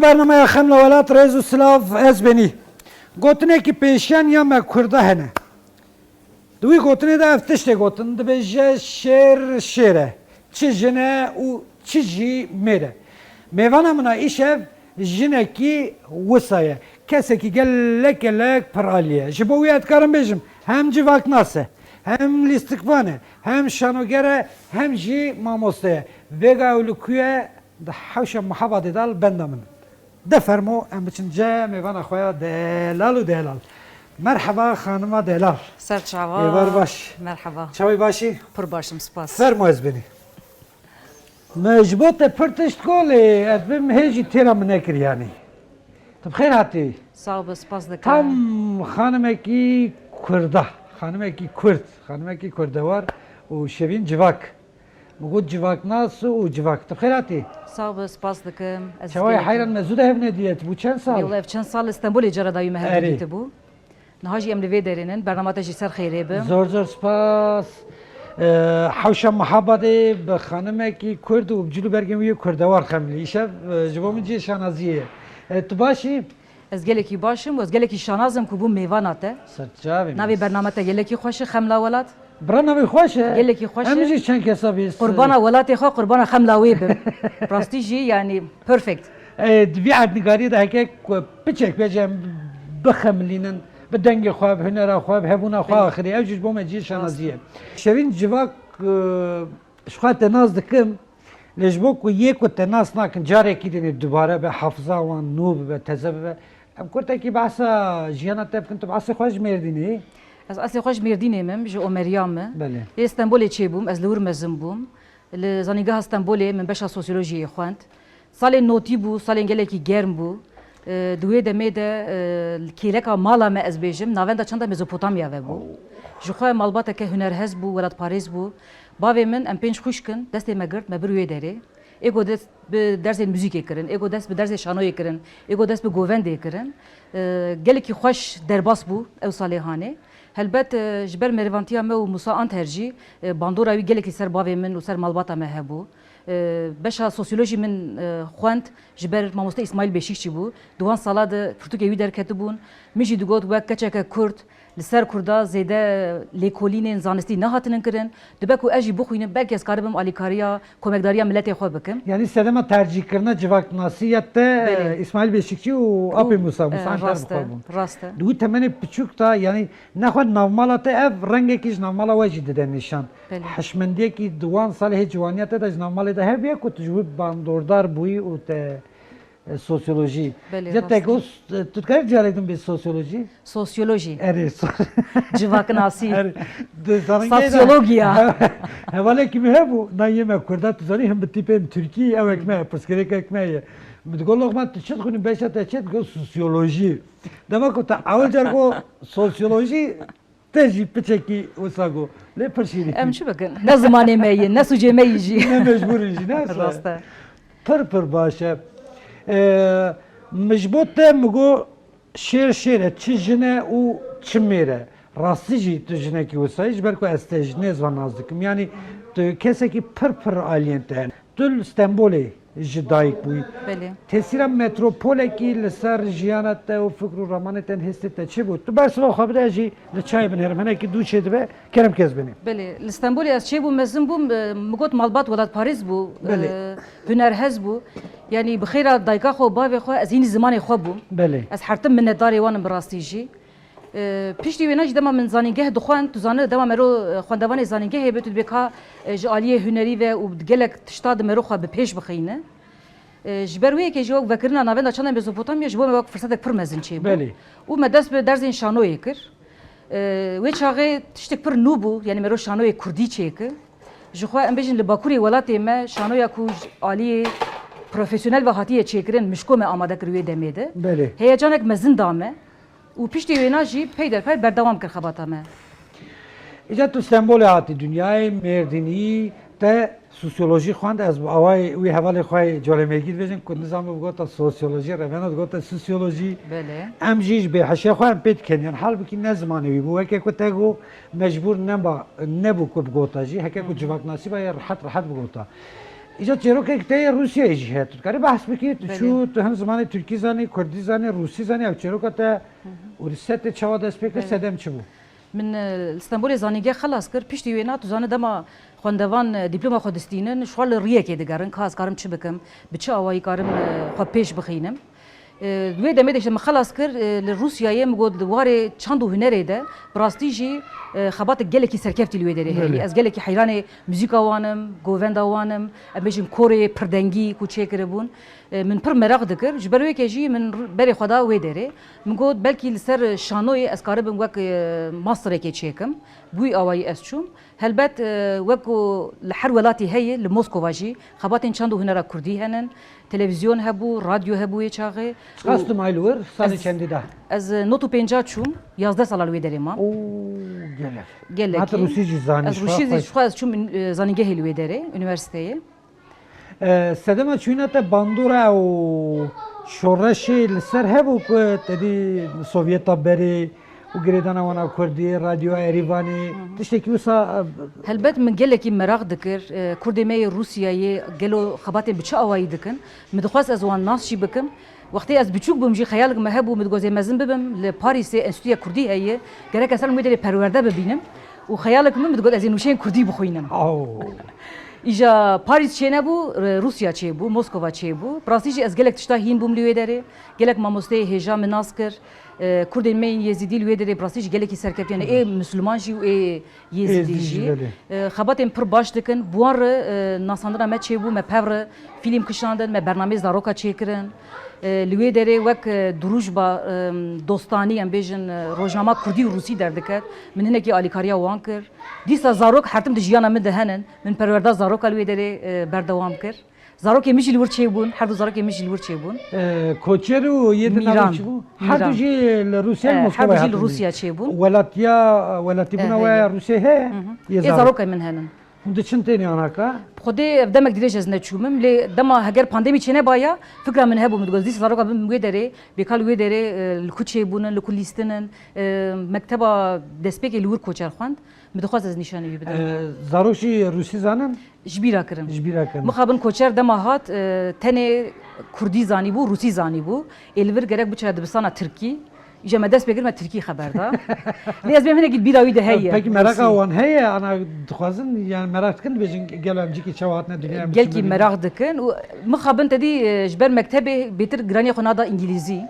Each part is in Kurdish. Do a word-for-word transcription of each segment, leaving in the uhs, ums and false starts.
Bernameya Xem li Welat, rêz û silav, ez Benî. Gotinekî pêşiyan ya me Kurda hene. Di wî gotinê de ev tiştê gotin, dibêje şêr şêr e, çi jin e û çi jî mêr e. Mêvana min a îşev jinekî wisa ye. Kesekî gelek gelek piralî ye. Ji bo wî ez dikarim bêjim, hem civaknas e, hem lîstikvan e, hem şanoger e, hem jî mamoste ye. Vêga ew li ku ye? Di hewşa Mihabadê de li benda min. De fermo, em biçin cem mêvana xwe ya delal û delal. Merheba xanima delal. Ser çava. Êvar baş. Merheba. Çawî başî? Pir baş im, spas. Fermo ez binî. Me ji bo te pir tişt got, lê ez bim hê jî têra min nekir yanî. Tu bi xêr hatî. Sağ ol, spas dikim. Tam xanimekî Kurda, xanimekî Kurd, xanimekî Kurdewar û şevîn civak. Min got civaknas û civak. Tu bi xêr hatî. Sağ ol, spas dikim. Ez Çawayê gelekî heyran me zû de hev nediye. Tu bû çend sal? Yewla ev çend sal li Stenbolê cara dawî me hev Erê. Didîtibû. Niha jî em li vê derê nin. Bernama te jî ser xêrê be. Zor zor spas. Ee, hewşa Mihabadê bi xanimekî Kurd û bi cil û bergên wî yê Kurdewar xem li îşev, e, ji bo min cihê şanaziyê ye. E, tu baş î? Ez gelekî baş im û ez gelekî şanaz im ku bûm mêvana te. Ser çavê min. Navê bername te gelekî xweş e, Xem la Welat. Bira navê xweş e. Gelekî xweş e. Em jî çend kesa bî. Qurbana welatê xwe, qurbana Xem la wê bim. Rastî jî, yanî, perfect. E, di vî erdnigariyê de heke ku piçek bêje em bixemilînin, bi dengê xwe, bi hunera xwe, bi hebûna xwe Belê. Axirî. Ew jî ji bo me cihê şanazî ye. Rast. Şevîn civak, e, ji xwe te nas dikim. Lê ji bo ku yê ku te nas nakin, carekî dinê dubare be, hafiza wan nû bibe, teze bibe. Em kurtekî behsa jiyana te bikin, tu behsê xwe ji Mêrdînê yî? Ez eslê xwe ji Mêrdînê me, ji Omeriya me. Belê. Lê Stenbolê çêbûm, ez li wir mezin bûm. Li Zanîngeha Stenbolê min beşa sosyolojiyê xwend. Salên notî bû, salên gelekî germ bû. E, di wê demê de, e, kêleka mala me, ez bêjim, navenda çanda Mezopotamya ve bû. Oh. Ji xwe malbateke hunerhez bû, welatparêz bû. Bavê min, em pênc xwişk in, destê me girt, me bir wê derê. Ê ku dest bi dersên muzîkê kirin, ê ku dest bi dersê şanoyê kirin, ê ku dest bi govendê kirin. E, gelekî xweş derbas bû ew salê hanê. Helbet, e, ji ber merivantiya me û Musa Anter jî, e, bandora wî gelekî ser bavê min û ser malbata me hebû. E, beşa sosyolojî min, e, xwend ji ber mamoste Îsmaîl Beşîkçî bû. Di wan sala de pirtûkê wî derketibûn. Min jî digot, wek keçeke Kurd, li ser Kurda zêde lêkolînên zanistî nehatinin kirin. Dibe ku ez jî bixwînim, belkî ez karibim alîkariya komekdariya miletê xwe bikim. Yanî sedema tercîhkirina civaknasî ya te, Belê. Îsmaîl Beşîkçî û Û, Apê Musa, e, Musa Anter rast e, bi xwe bûn. Rast e. Di wî temenê piçûk de, yanî nexwe navmala te ev rengekî ji navmala we jî dide nîşan. Belê. Hişmendiyekî di wan salê hê ciwaniya te de ji navmalê de hebiye ku tu ji wî bandordar bûyî û te E, sosyolojî. Belê, Ya rast. Te got, e, tu dikarî diyalek din bê sosyolojî? Sosyolojî. Erê, so- Civaknasî. Erê, di zanîngehê de Sosyologiya. He-, hevalekî min hebû, nayê me Kurda, tu zanî, him bi tîpên Tirkî, ew ek me, pirsgirêkek me ye. Min digot, Loqman, tu çi dixwînî, beşa te çi? Digot, sosyolojî. Dema ku te ewil car got sosyolojî, Te jî piçekî wisa got. Lê pir şîrîn. Em çi bikin? Ne zimanê me ye, ne sûcê me yî jî. Ne mecbûr in jî, ne? Rast e. Pir pir baş e. Ee, min ji bo te min got şêr şêr e, çi jin e û çi mêr e. Rastî jî tu jinekî wisa yî, ji ber ku ez te ji nêz ve nas dikim. Yanî tu kesekî pir pir aliyên te hene. Tu li Stenbolê ji dayik bûyî. Belê. Tesîra metropolekî li ser jiyana te û fikr û ramanê te, hêstê te çi bû? Tu bersiva xwe bide, ez jî li çayê binêrim. Hinekî dû çêdibe, kerem kes binê. Belê. Li Stenbolê ez çêbûm, mezin bûm, e, min got malbat welatparêz bû, Belê. e, hunerhez bû. Yanî bi xêra dayika xwe û bavê xwe ez hînî zimanê xwe bûm. Belê. Ez hertim minnetdarê wan im bi rastî jî. E, piştî wêna jî dema min zanîngeh dixwend, tu zanî dema mero, e, xwendevanê zanîngehê be, tu dibê ka, e, ji aliyê hunerî ve û gelek tişta di mero xwe bi pêş bixîne. E, ji ber wê yekê jî wek vekirina navenda çanda Mezopotamya ji bo me wek firsetek pir mezin çêbû. Belê. Û me dest bi derzên şanoyê kir. E, wê çaxê tiştek pir nû bû, yanî mero şanoyê kurdî çêkir. Ji xwe em bêjin li bakurê welatê me şanoya ku ji aliyê profesyonel ve hatiye çêkirin, mişko me amade kir wê demê de. Belê. Heyecanek mezin da me. Û piştî wêna jî peyderpey berdewam kir xebata me. Îca tu Stenbolê hatî dinyayê, Mêrdînî, te sosyolojî xwend, ez bi awayê wî hevalê xwe yê Colê Mêrgî dibêjim, ku nizam bigota sosyolojî, revena digota sosyolojî. Belê. Em jî ji bêheşiya xwe em pê dikeniyan. Halbukî ne zimanê wî bû. Weke ku te got, mecbûr nema, nebû ku bigota jî. Heke ku Hı hı. civaknasî ba ye rehet rehet bigota. Îca çîrokek te yê Rûsyayê jî heye. Tu dikarî behs bikî, tu Belê. çû, tu hem zimanê Tirkî zanî, Kurdî zanî, Rûsî zanî, ew çîroka te Hı hı. Û li ser te çawa dest pê kir, Belê. sedem çi bû? Min, e, li Stenbolê zanîngeh xelas kir. Piştî wêna, tu zanî dema xwendevan, e, dîploma xwe distînin, ji xwe li riyekê digerin, ka ez karim çi bikim, bi çi awayî karim, e, xwe pêş bixînim. E, di wê demê de işte min xelas kir, e, li Rûsyayê min got, di warê çand û hunerê de, bi rastî jî, e, xebatek gelekî serkeftî li wê derê heye. Belê. Ez gelekî heyranê muzîka wan im, govenda wan im, em bêjin korê pirdengî ku çêkiribûn. E, min pir meraq dikir. Ji ber wê yekê jî min r-, berê xwe da wê derê. Min got, belkî li ser şanoyê ez karibim wek, e, masterekê çêkim. Bi wî awayî ez çûm. Helbet, e, wek ku li her welatî heye, li Moskova jî xebatên çand û hunera kurdî henin. Televîzyon hebû, radyo hebû wê çaxê. Çiqas Û tu mayî li wir, salê ez, çendî de? Ez, e, nod û pêncî çûm, yazdeh sala li wê derê mam. Oo, gelek. Gelekî. Heta Rûsî jî zanî, Ez ji xwe Rûsî jî xwe ji xwe ez çûm, e, zanîngehê li wê derê, unîversîteyê. E, sedema çûyîna te bandora û şoreşê li ser hebû ku te dî Sovyeta berê û girêdana wana Kurdî, Radyoya Erîvanê, Hı hı. tiştekî wisa, e, Helbet min gelekî meraq dikir, e, Kurdê me yê Rûsyayê gelo xebatên bi çi awayî dikin. Min dixwest ez wan nas jî bikim. Wextê ez biçûk bûm jî xeyalek me hebû, min digot ez ê mezin bibim, li Parîsê Enstîtuya Kurdî heye, gerek ez herim wê derê perwerde bibînim û xeyalek min, min digot ez ê nûşeyên Kurdî bixwînim. Aw. Îja Parîs çênebû, Rûsya çêbû, Moskova çêbû. Bi rastî jî ez gelek tişta hîn bûm li wê derê. Gelek mamosteyê hêja min nas kir. E, Kurdên me yên Yezîdî li wê derê bi rastî jî gelekî serkeftiyan e. Ê Misilman jî û ê Yezîdî Êzidî jî, jî. Belê. E, xebatên pir baş dikin. Bi wan re, e, nasandina me çêbû, me pev re fîlm kişandin, me bernameyê zaroka çêkirin. E, li wê derê wek, e, dirûjba, e, dostanî, em bêjin, e, rojnama kurdî û rûsî derdiket. Min hinekî alîkariya wan kir. Dîsa zarok her tim di jiyana min de henin. Min perwerda zaroka li wê derê, e, berdewam kir. Zarokê min jî li wir çêbûn, her du zarokê min jî li wir çêbûn. E, koçer û yê di navê Mîran. çi bû? Her du Mîran. jî li Rûsya, E, her Moskova du jî li hatin. Rûsya çêbûn. Welatiya, welatîbûna E, we heye. Rûsya heye? Hı hı. Yê Ê zarok. zarokê min henin. Hûn diçin tênê anaka? Xwedê ev demek dirêj ez neçûmim, lê dema heger pandemî çênebaya, fikra min hebû, min digot, dîsa zaroka bim wê derê, bêka li wê derê, e, li ku çêbûnin, li ku lîstinin, e, mekteba destpêkê li wir koçer xwend. Min dixwest ez nîşanî wî bidim. E, zarok jî Rûsî zanin? Ji bîra kirin. Ji bîra kirin. Mixabin koçer dema hat, e, tenê Kurdî zanîbû, Rûsî zanîbû. Ê li vir gerek biçe dibistana Tirkî. Îja me dest pê kir, me Tirkî xeber da. Lê ez bêm hinekî bîra wî de heye. Pekî meraka Rûsî. wan heye, ana dixwazin, yani merak dikin, dibêjin gelo em cîkî çawa hatine dinyaya, em Gelkî çi meraq dikin û mixabin te dî, e, ji ber mektebê bêtir giraniya xwe nada îngilîzî.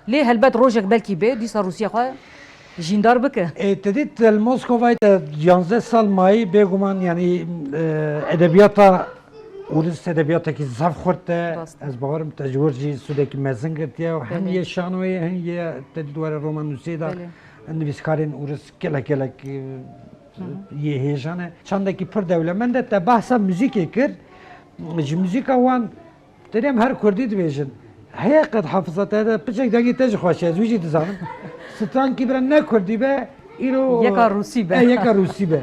Lê helbet rojek belkî bê, dîsa Rûsya xwe jîndar bike. E, te dît, te li Moskovayê te yanzdeh sal mayî, bêguman, yanî, e, edebiyata ûris edebiyatekî zaf xurt e. Rast e. Ez bawerim te ji wir jî sûdekî mezin girtiye û hem Belê. yê şanoyê, hem yê te dît were romanûsiyê de Belê. nivîskarên ûris gelek gelek, e, Hı hı. yê hêjan e. Çandekî pir dewlemend e. Te behsa muzîkê kir. Ji muzîka wan Terê em her kurdî dibêjin. Heye qet hafiza te de piçek dengê te jî xweş e, ez wî jî dizanim. Strankî bira ne kurdî be, îro Yeka rûsî be. E, yeka rûsî be.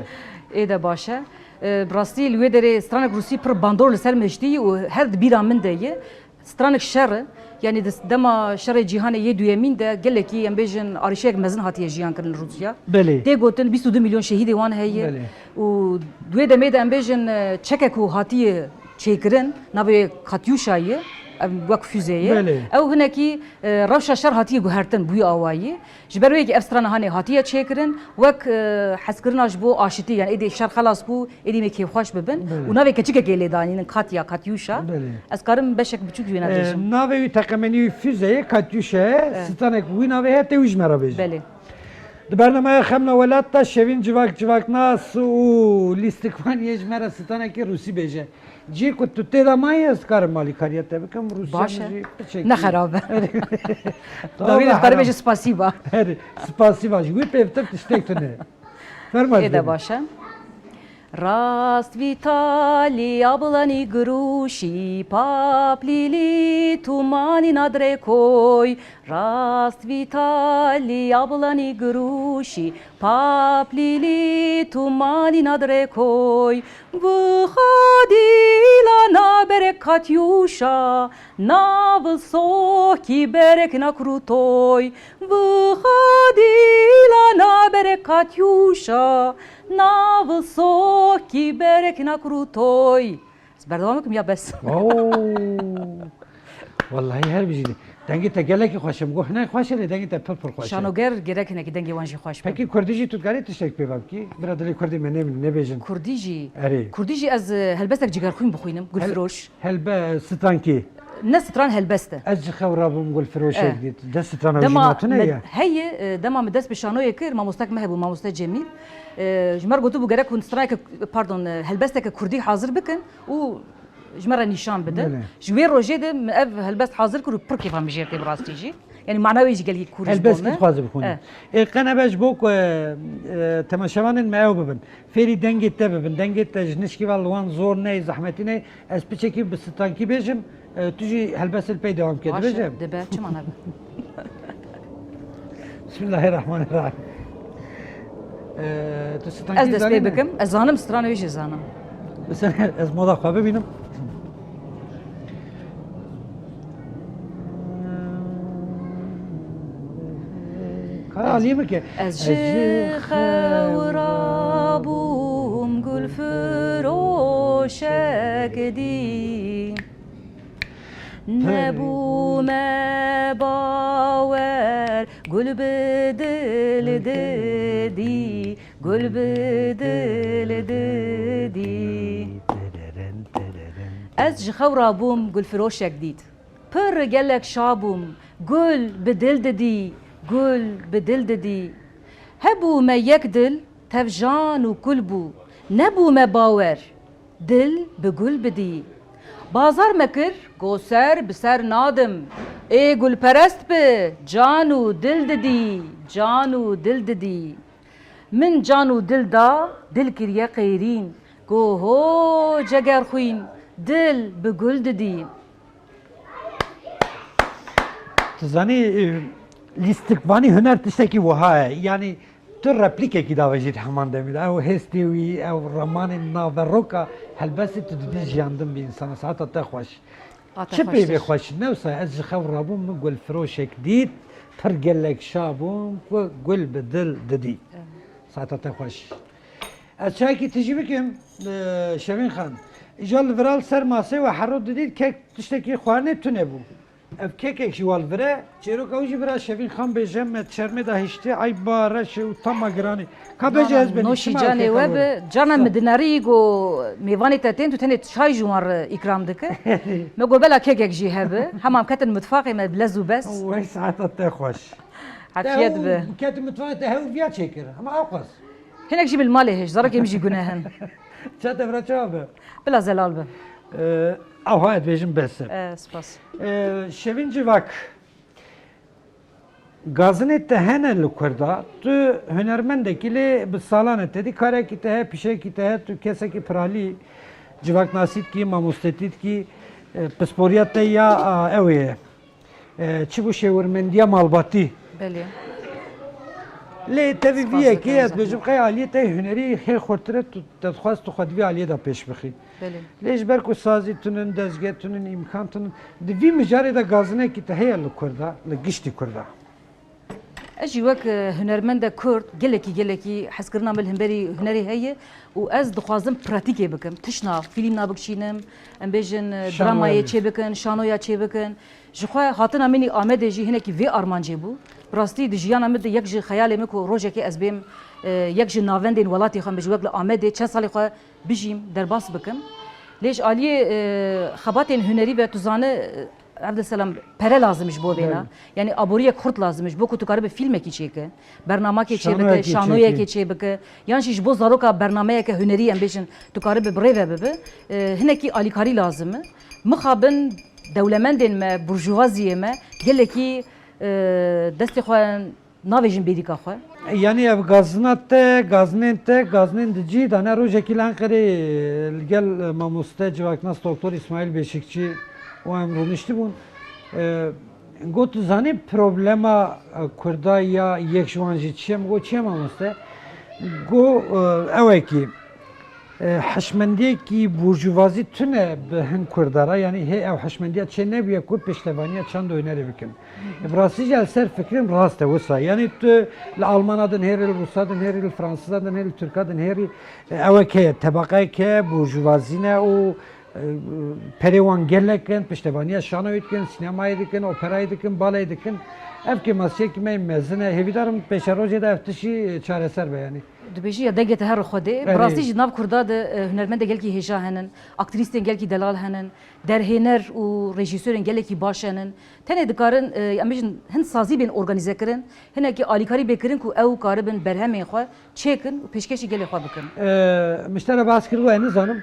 Ê de baş e. E, bi rastî li wê derê stranek rûsî pir bandor li ser min hiştî û her di bîra min de ye. Stranek şer e. Yanî di dema şerê cîhanê yê duyemîn de gelekî, em bêjin, arîşeyek mezin hatiye jiyan kirin li Rûsya. Belê. Tê gotin bîst û du milyon şehîdê wan heye. Belê. Û di wê demê de em bêjin, e, çeke ku hatiye çêkirin, navê Katyuşa ye, ev wek füze ye. Belê. Ew hinekî, e, rewşa şer hatiye guhertin, bi wî awayî. Ji ber wê yekê ev strana hanê hatiye çêkirin, wek, e, hezkirina ji bo aşitî, yani êdî şer xelas bû, êdî em ê kêfxweş bibin. Belê. Û navê keçikekê lê danînin, Katya, Katyuşa. Belê. Ez karim beşek biçûk ji wê E, navêjim. Navê wî teqemenî wî füze ye, Katyuşa ye. E. Stranek wî navê heye, tê wî ji me re bêje. Belê. Di bernameya Xemla Welat de şevîn civak civak nas û lîstikvaniyê ji me re stranekî rûsî bêje. Cî ku tu tê de mayî, ez karim alîkariya te bikim, rûsya Baş min e. jî piçekî. Ne xerab e. Tamam, Dawî de karim. Spasiba. Herê, spasiba. Ji wî pêvtir tiştek tune. Ferma Ê de baş e. Rast vî talî ablani girûşî, paplîlî tumanî nadre koy. Rast vî talî ablani girûşî, paplîlî tumanî nadre koy. Vixadîla na berek Katyuşa, na vilsohkî berek nakrutoy. Vixadîla na berek Katyuşa, na vilsohkî berek nakrutoy. Berdewam bikim ya bes? Oo. Wallahî her bijî. Dengê te gelekî xweş e. Min got hinek xweş e lê dengê te pir pir xweş e. Şanoger gerek hinekî dengê wan jî xweş be. Pekî kurdî jî tu dikarî tiştek pê ve bikî? Bira dilê kurdê me nemîne, nebêjin. Kurdî jî? Erê. Kurdî jî ez, e, helbestek cigerxwîn bixwînim, Gulfiroş. Hel-, helbe-, strankî? Ne stran, helbest e. Ez ji xew rabûm Gulfiroşek dît. Deh strana jîna tune ye? Heye, e, dema min dest bi şanoyê kir, mamostek me hebû, mamoste Cemîl. E, ji me re gotibû gerek hûn straneke, pardon, e, helbesteke kurdî hazir bikin û ji me re nîşan bidin. Belê. Ji wê rojê de min ev helbest hazir kir û pir kêfa min jê tê bi rastî jî. Yanî mana wê jî gelkî kûr ji bo me. Helbest kî dixwaze bixwîne? Eh. Ê, qe nebe ji bo ku, e, e, temaşevanên me ew bibin. Fêrî dengê te bibin. Dengê te ji nişkî ve li wan zor neyê, zehmetî neyê. Ez piçekî bi strankî bêjim, e, tu jî helbestê li pey dewam ke. Baş e, dibêje? Dibe, çima nebe? Bismillahirrahmanirrahim. Ee, tu strankî zanî mi? Ez dest pê bikim. Ez zanim, stranê wê jî zanim. Bi sen ez moda xwe bibînim. Ka alî bike. Ez ji xew rabûm gulfiroşek dî. Nebûme bawer, gul bi dil didî, gul bi dil didî. Ez ji xew rabûm, gulfiroşek dît. Pir gelek şa bûm, gul bi dil didî, gul bi dil didî. Hebûme yek dil, tevjan û kul bû. Nebûme bawer. Dil bi gul bidî. Bazar me kir, go ser bi ser nadim. Ê gulperest bi, can û dil didî, can û dil didî. Min can û dil da, dil kiriye qêrîn. Go ho ceger xwîn, dil bi gul didî. Tu zanî, e, lîstikvanî huner tiştekî wiha ye. Yanî, tu replîkekî davêjî di heman demê de. Ew hêstê wî, ew ramanên naveroka helbestê tu didî jiyandin bi însana. Saeta te xweş. A te xweş. Çi peyvê xweş? Ne wisa ez ji xew rabûm, min gulfiroşek dît, pir gelek şa bûm, ku gul bi dil didî. Evet. Saeta te xweş. Ez çayekî tijî bikim, e, Şevîn Xan. Îja li viral ser masê we hero didît kek tiştekî xwarinê tune bû. Ev kekek jî wa li vir e, çêroka wî jî bira Şevîn Xan bêje me di şermê de hiştê, eyba reş e û tama giran e. Ka bêje ez benî, noşî çima ew canê keka we li vir e? Bi. Cana min dinerî go mêvanê te tên, tu tenê çay ji wan re îkram dike. Me go bela kekek jî hebe. Hema em ketin mitfaxê me bi lez û bes. Wey saeta te xweş. Afiyet be. Te û ketin mitfaxê te hew viya çêkir. Hema ewqas. Hinek jî min li malê hişt, zarokê min jî gune hin. Ça te vira çawa be? Bila zelal be. Ee, Ewha ez dibêjim bes e. Ee, spas. Ee, Şevîn Civak, gazinê te hene li Kurda, tu hunermendekî lê bi salan e te dî, karekî te heye, pîşeyekî te heye, tu kesekî piralî civaknasî dikî, mamostetî dikî, e, pisporiya te ya, a, ew ê ye. E, çi bû şêwirmendiya malbatî. Belê. Lê tevî vî yekê ez dibêjim, qey aliyê te hunerî hê xurtir e, tu te dixwest tu xwe di vî aliyê de pêş bixî. Belê. Lê ji ber ku sazî tune in, dezgeh tune in, îmkan tune in, di vî mijarê de gazinekî te heye li Kurda, li giştî Kurda? Ez jî wek, e, hunermende Kurd gelekî, gelekî hezkirina min li hemberî hunerê heye û ez dixwazim pratîkê bikim. Tiştna fîlmna bikişînim, em bêjin, e, dramayê çêbikin, şanoya çêbikin. Ji xwe hatina min î Amedê jî hinekî vê armancê bû. Bi rastî di jiyana min de yek ji xeyalê min ku rojekê ez bêm, e, yek ji navendên welatê xwe, em bêjin wek li Amedê çend salê xwe bijîm, derbas bikim. Lê ji aliyê, e, xebatên hunerî ve tu zane, e, Evdilselam, pere lazim ji bo vêna. Belê. Yanî aboriyek xurt lazim ji bo ku tu karibe fîlmekî çêke, bernamakê çêbike, şanoyekê çêbike, yan jî ji bo zaroka bernameyeke hunerî em bêjin tu karibe bi rê ve bibe. E, hinekî alîkarî lazim e. Mixabin dewlemendên me, burjuvaziyê me gelekî, e, destê xwe navêjin bêrîka xwe. Yanî ev gazina te, gazinên te, gazinên di cî de ne rojekî li Enqerê, e, li gel, e, mamoste civaknas doktor Îsmaîl Beşikçî û em rûniştibûn. E, got, tu zanî problema, e, Kurda ya yek ji wan jî çi ye? Min got, çi ye mamoste? Got, e, ewekî. E, hişmendiyekî burjuvazî tune bi hin Kurda re, yanî hê ew hişmendiya çê nebûye ku pêştevaniya çand û hunerê bikin. E, bi rastî jî ez ser fikrim rast e wisa. Yanî tu li Almana dinhêrî, li Rûsa dinhêrî, li Fransiza dinhêrî, li Tirka dinhêrî, e, ewek heye, tebeqeyek heye, burjuvazî ne û Perê wan gelek in, piştevaniya şanoyê dikin, sînemayê dikin, operayê dikin, balayê dikin. Ev kêmasiyekî me yê mezin e. Hêvîdar im pêşerojê de ev tişî çareser be yanî. Dibêjî ya dengê te her Xwedê. Bi Belê. rastî jî nav Kurda de, e, hunermendê gelkî hêja henin, aktrîstên gelkî delal henin, derhêner û rejîsorên gelekî baş henin. Tenê dikarin, e, em bêjin hin sazî bên organîze kirin, hinekî alîkarî bê kirin ku ew karibin berhemên xwe çêkin û pêşkêşî gelê xwe bikin. E, min ji te re behs kir, wê nizanim.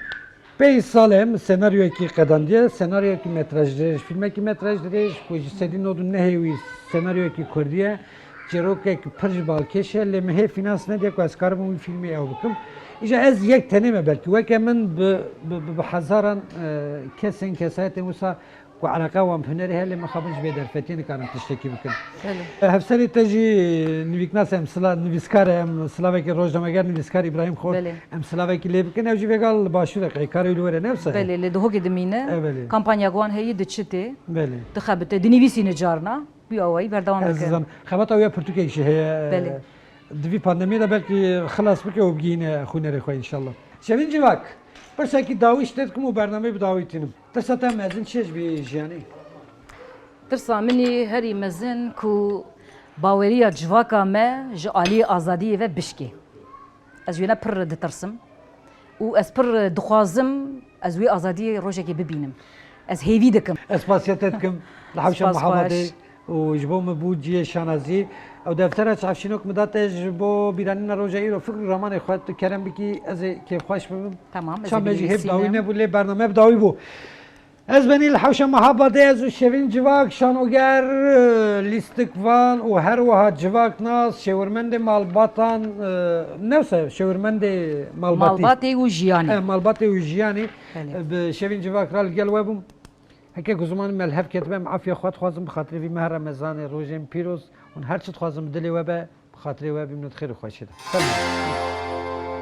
Pey salê min senaryoyekî qedandiye, senaryoyekî metraj dirêj, fîlmekî metraj dirêj, ku ji sedî nod û nehê wî senaryoyekî kurdî ye. Çîrokek pir ji balkêş e, lê min hê fînans nediye ku ez karibim wî fîlmê ew bikim. Îja ez yek tenê me belkî. Weke min bi, bi, bi, bi hezaran, e, kesên, kesayetên wisa ku eleqe wan bi hunerê heye, lê mixabin ji vê derfetiyê nikarin tiştekî bikin. Belê. E, hevserê te jî nivîknas e, em sila-, nivîskar e, em silavekî rojnameger, nivîskar Îbrahîm Xor, Belê. em silavekî lê bikin. Ew jî vêga li başûr e, qey karê wî li were ne wisa ye? Belê, li Duhokê dimîne. E, belê. Kampanya wan heye, diçite, Belê. dixebite, dinivîsîne carna. Wî awayî berdewam Ez dikin. dizanim. Xebata wî ya pirtûkek jî heye. Belê. Di vî pandemiyê de belkî xilas bike û bigihîne xwînerê xwe înşallah. Şevîn Civak, pirsekî dawî ji te dikim û bernameyê bi dawî tînim. Tirsa te mezin çi ye ji vî jiyanê? Tirsa min î herî mezin ku baweriya civaka me ji aliyê azadiyê ve bişkê. Ez wêne pir ditirsim û ez pir dixwazim ez wê azadiyê rojekê bibînim. Ez hêvî dikim. Ez spasiya te dikim. Li hewşa Spas Mihabadê xweş. û ji bo min bû cihê şanazî. Ew deftera çavşînok min da te ji bo bîranîna roja îro, fikr û ramanê xwe tu kerem bikî, ez ê kêfxweş bibim. Tamam, ez ê Çav me jî hê bi dawî binivîsînim. nebû, lê bername bi dawî bû. Ez benî li hewşa Mihabadê, ez û Şevîn Civak, şanoger, e, lîstikvan û her wiha civaknas, şêwirmendê malbatan, e, ne wisa, şêwirmendê malbatî. Malbatê û jiyanê. E, malbatê û jiyanê. Belê. E, bi Şevîn Civak re li gel we bûm. Heke ku zimanê me li hev ketibe, em afiya xwe dixwazin bi xatirê vî meha Remezanê, rojên pîroz, hûn her çi dixwazin bi dilê we be, bi xatirê we bînin û di xêr û xweşiyê de. Fermo.